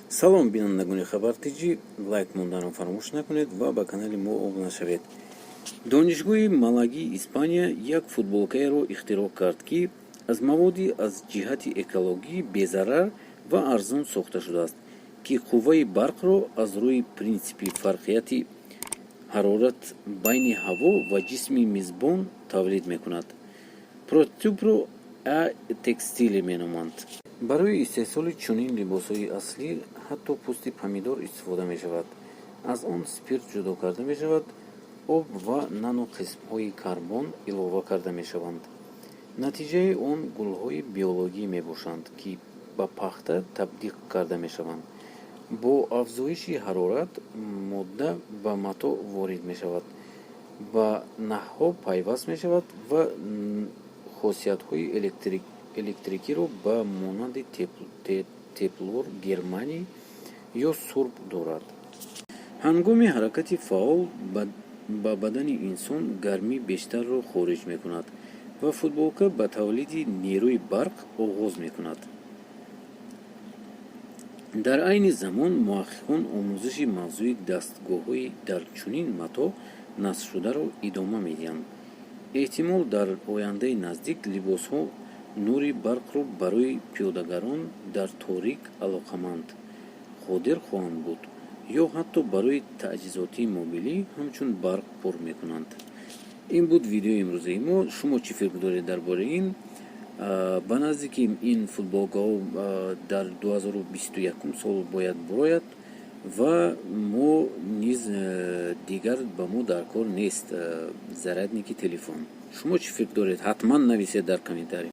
Салом, бинандагони Хабар Тҷӣ! Лайк монданро фаромӯш накунед ва ба канали мо обуна шавед. Донишгоҳи Малаги, Испания, як футболкаеро ихтироъ кард, ки аз маводи аз ҷиҳати экологӣ безарар ва арзон сохта шудааст, ки қувваи барқро аз рӯи принсипи фарқияти ҳарорат байни ҳаво ва ҷисми мизбон тавлид мекунад. Прототипро А-текстиле меноманд. Барои истеҳсоли чунин либосҳои аслӣ ҳатто пӯсти помидор истифода мешавад. Аз он спирт ҷудо карда мешавад, об ва наноқисмҳои карбон илова карда мешаванд. Натиҷаи он гулҳои биологӣ мебошанд, ки ба пахта табдил карда мешаванд. Бо афзоиши ҳарорат модда ба матоъ ворид мешавад, ба нахҳо пайваст мешавад ва хосиятҳои электрикиро ба монанди теплор, германий ё сурб дорад. Ҳангоми ҳаракати фаъол ба бадани инсон гармии бештарро хориҷ мекунад ва футболка ба тавлиди нерӯи барқ оғоз мекунад. Дар айни замон муҳаққиқон омӯзиши мавзӯи дастгоҳҳои дар чунин матоъ насбшударо идома медиҳанд. Эҳтимол, дар ояндаи наздик либосҳо нури барқро барои пиёдагарони дар торик алоқаманд қодир хоҳанд буд ё ҳатто барои таҷҳизоти мобилӣ ҳамчун барқ пур мекунанд. Ин буд видеои имрӯзаи мо. Шумо чӣ фикр доред дар бораи ин? Ба наздики ин футболкаҳо дар 2021 сол бояд бурояд ва мо низ дигар ба мо дар кор нест зарядники телефон. Шумо чӣ фикр доред, ҳатман нависед дар комментарий.